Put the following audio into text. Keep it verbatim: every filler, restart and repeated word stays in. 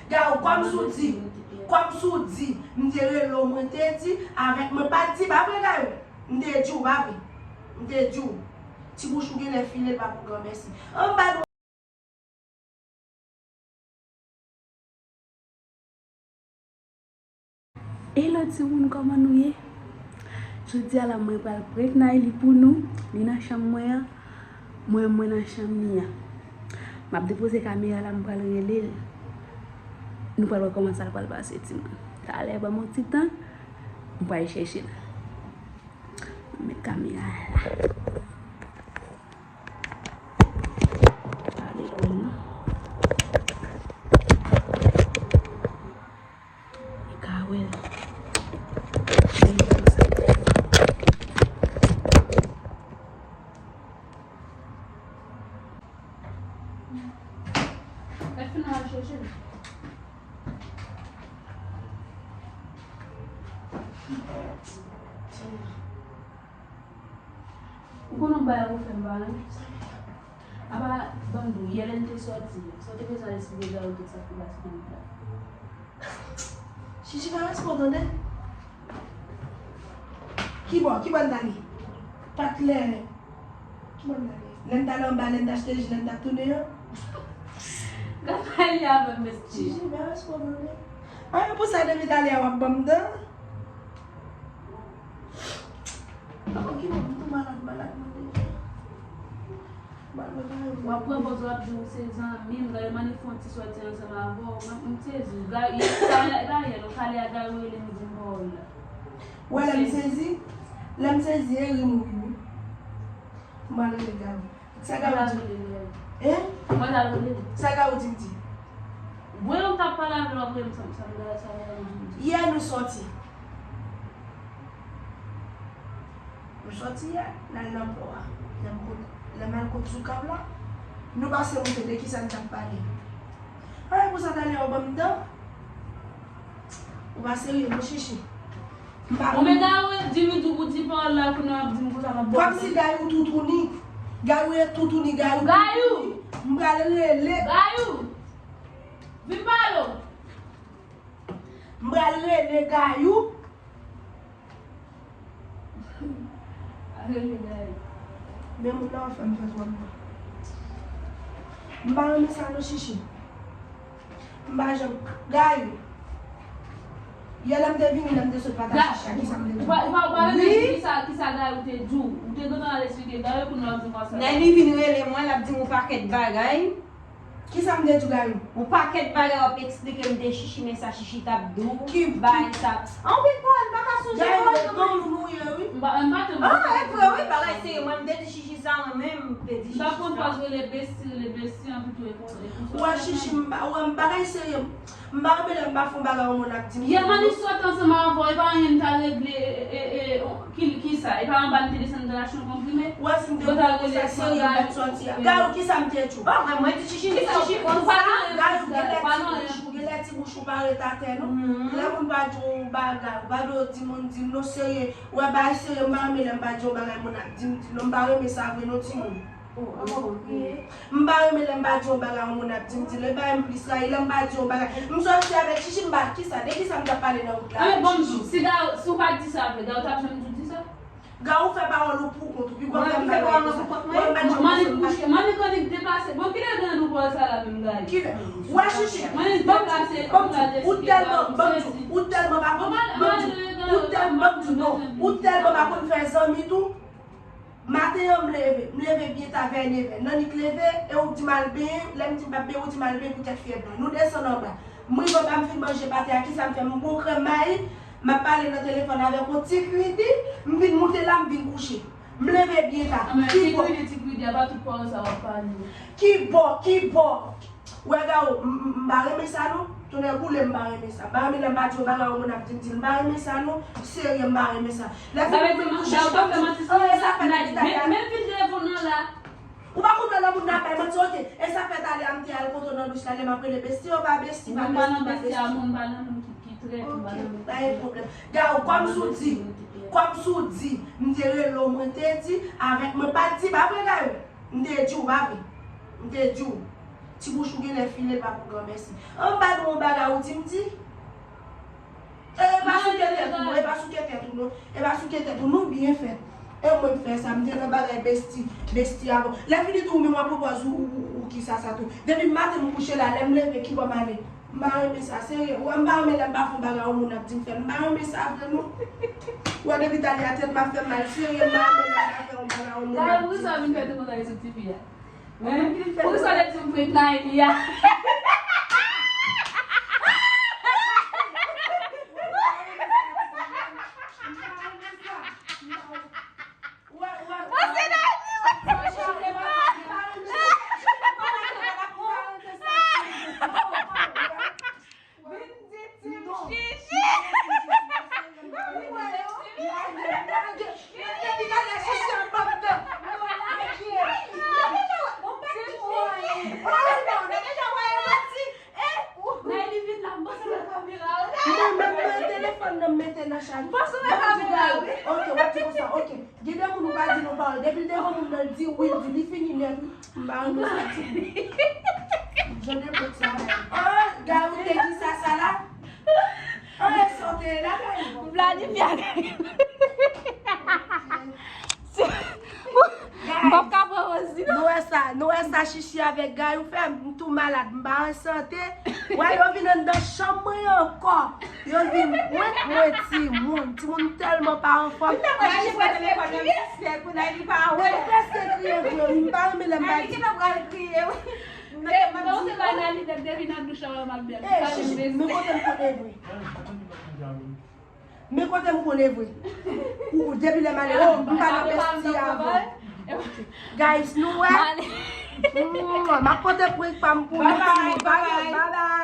Gayou, kòm si w di, kòm si w di, m te rele w, mwen te di, avèk mwen pa t di, pa vre, Gayou? M te di w, pa vre? M te di w, ti bouch ou genlè file, l pa pou granmèsi. An ba Hello timoun, kòman nou ye? Jodi a la, mwen pral prank Nayli pou nou. Li nan chanm mwen an, mwen, mwen nan chanm li an. M ap depoze kamera la, m pral rele l. Nou pral wè kòman sa pral pase, timoun. Talè, ban m yon ti tan, m pral chèche l. M met kamera a la. Pale pou nou. Li ka wè l. Li konsa. Èske nou al chèche l? Ou konn yon bagay ou fè m pa renmen? Apa, ban m di w, yè lè n te sòti, sa w te bezwen al esplike Gayou tout sa k te pase nan wout la? Chichi pa responn tande. Ki bò? Ki bò n t ale? Pat lè. Ki bò n t ale? Lè n t ale anba, lè n t achte ji, lè n t ap tounen an? Gad bagay li avè m, mesye. Chichi pa responn tande. A, e pou sa depi talè a w ap ban m tan? Okipe m, m tou malad, malad, mwen deja. Malad, mwen pa renmen. W ap pran pòz w ap di w se zanmi m, gade m annik fè yon ti sòti ansanm avè w, mwen, m sezi. Gayou, talè, talè a Gayou rele m di m pa wè l la. Wè, lè m sezi, lè m sezi, e ri m ri wi. M pral rele Gayou. Sa Gayou di m? Hein? Mwen ta rele. Sa Gayou di m di? Voye yon t ap pale avè l, apre m sa, sa, sa, sa Gayou di m di. Yè nou sòti. Nou sòti yè, n al nan pò a. Lè m kot, lè m al kot Zoukav la, nou pase moute de kisa n t ap pale. Ay, pou sa talè w ban m tan. Ou pa serye, non, Chichi. M pa Ou men Gayou, di m di ou di pawòl la, kounye a w ap di m konsa m ap bò. Kòmsi Gayou toutouni. Gayou e toutouni, Gayou Gayou! Toutouni. M pral rele. Gayou! Vin pale w! M pral rele Gayou. Rele Gayou. Men moun nan fè m fè twòp mal. M pa renmen sa non, Chichi. M pa janm. Gayou. Yè lè m te vini, lè m te sot pataje chak, kisa m te di? Ou pa, ou pa, ou pa rele kisa, kisa Gayou te di w. Ou te gentan al esplike Gayou pou nou di konsa. Lè li vin rele mwen, l ap di m yon pakèt bagay. Kisa m te di w, Gayou? Yon pakèt bagay w ap eksplike m de Chichi, men sa Chichi t ap di w, bagay sa. Anpil pawòl, m pa ka sonje pawòl yo. Gayou, e granmoun ou ye, wi. M pa, m pa te. Ah, e vre, wi, bagay serye. Mwen, m te di Chichi sa, mwen menm, m te di Chichi sa. M pa konn pa rele besti, rele besti, anpil tou e konsa. Ou wè Chichi, m pa, ou wè m bagay serye. M pa renmen lè m pa fè yon bagay yon moun ap di m. Yè m annik sot ansanm avè w, e pa anyen m ta regle, e, e, e, ki, kisa? E pa anba m te desann m ta achte yon konprime? Ou wè si m te konn konsa serye m pa t sòti a. Gayou, kisa m te di w? Bon, mwen, mwen di Chichi, di Chichi konsa. Gayou, genlè ti bouch ou, genlè ti bouch ou pa ret atè non. Lè moun pa di w bagay, ou pa dwe di moun di m non serye. Ou wè bagay serye, m pa renmen lè m pa di yon bagay moun ap di m di non, m pa renmen sa vre non timoun. Oh, oh, oh. M pa renmen lè m pa di yon bagay yon moun ap di m di l, e bay m plis rayi lè m pa di yon bagay. M sòti avèk Chichi, m pa kisa, de kisa m t ap pale nan wout la avèk Chichi? Anben bon m di w, si Gayou, si w pa t di sa vre, Gayou t ap janm di w di sa? Gayou fè pawòl ou pou kont ou, pi gwo fè m bagay konsa. Mwen m pa t janm panse m pa t. Mwen annik deplase. Bon, kilè gen nan pawòl sa la menm, Gayou? Kilè? Wè Chichi, ou tèlman, ban m di w, ou tèlman pa konn, ban m di w, ou tèlman, ban m di w non, ou tèlman pa konn fè zanmi tou. Maten an, m leve, m leve byen ta vè nevè. Nannik leve, e ou di m al benyen, lè m di m p ap benyen, ou di m al benyen pou tèt fyèv la. Nou desann anba. M rive anba, m fin manje pate a, kisa m fè? M pran krèm mayi, m ap pale nan telefòn avèk yon ti kridi, m vin moute la, m vin kouche. M leve byen ta. Ki bò? Ti kridi, ti kridi, a pa tout pawòl sa w ap pale. Ki bò, ki bò? Wè Gayou, m, m, m pa renmen sa non. Tonnè boule m pa renmen sa. M pa renmen lè m pa di yon bagay yon moun ap di m di l. M pa renmen sa non. Serye m pa renmen sa. Lè fini m vin kouche chita m di, oh, e sa fè nèg Itali a. Men, men fil telefòn nan la. Ou pa konprann lè moun nan ap bay manti, oke. E sa fè talè a m te al kote w nan dous la, lè m ap rele besti, yo pa besti, pa besti, pa besti. Mwen pa nan besti a moun, m pa nan moun ki, ki trèt, m pa nan moun ki trèt. Oke, pa gen pwoblèm. Gayou, kòm si w di, kòm si w di, m te rele w, mwen te di, avèk mwen pa t di, pa vre Gayou? M te di w, pa vre? M te di w. Ti bouch ou genlè file, l pa pou granmèsi. Anba nou yon bagay ou di m di. E pa souke tèt ou non, e pa souke tèt ou non, e pa souke tèt ou, nou byen fèt. E mwen m fè sa, m te nan bagay besti, besti avan. Lè fini tou, ou menm w ap pran pòz ou, ou, ou, ou ki sa sa tou. Depi maten m kouche la, lè m leve, kibò m ale? M pa renmen sa, serye. Ou wè m pa renmen lè m pa fè yon bagay yon moun ap di m fè l. M pa renmen sa vre non. Ou wè depi talè a tèt m ap fè m mal, serye, m pa renmen lè m pa fè yon bagay yon moun ap di m fè l. Poukisa w vin fè tout kontan sou tifi a? Poukisa w te di m frenk nan li a? Mwen menm mwen telefòn nan m mete nan chaj. Ok, w ap di konsa, ok. Gen de moun ou pa di non pawòl. Depi l devan moun nan, l di wi, l di li fini nèt. M pa renmen sa ti. Jan de pèt sa. Oh, Gary te di sa, sa la. Oh, e sa w te ye la, Gary. M planifye avè l. M p ap ka pran Rosie non. Nou wè sa, nou wè sa Chichi avèk Gary ou fè m tou malad, m pa an sante. Wè yo vin anndan chanm mwen ankò. Yo vin mwen, mwen timoun. Timoun tèlman pa anfòm. Li te prèske kriye. Li te prèske kriye vre wi. M pa renmen lè m pa di. Li te pral kriye wi. Eh, non, se pa nan li, depi nan douch la, m ap bèl. Eh, Chichi, men kote m konnen vre. Men kote m konnen vre. Ou, depi lè m ale, oh, m pa nan besti avan. Guys, nou wè. M ap pote prank pa m pou nou. Bye bye. Bye bye.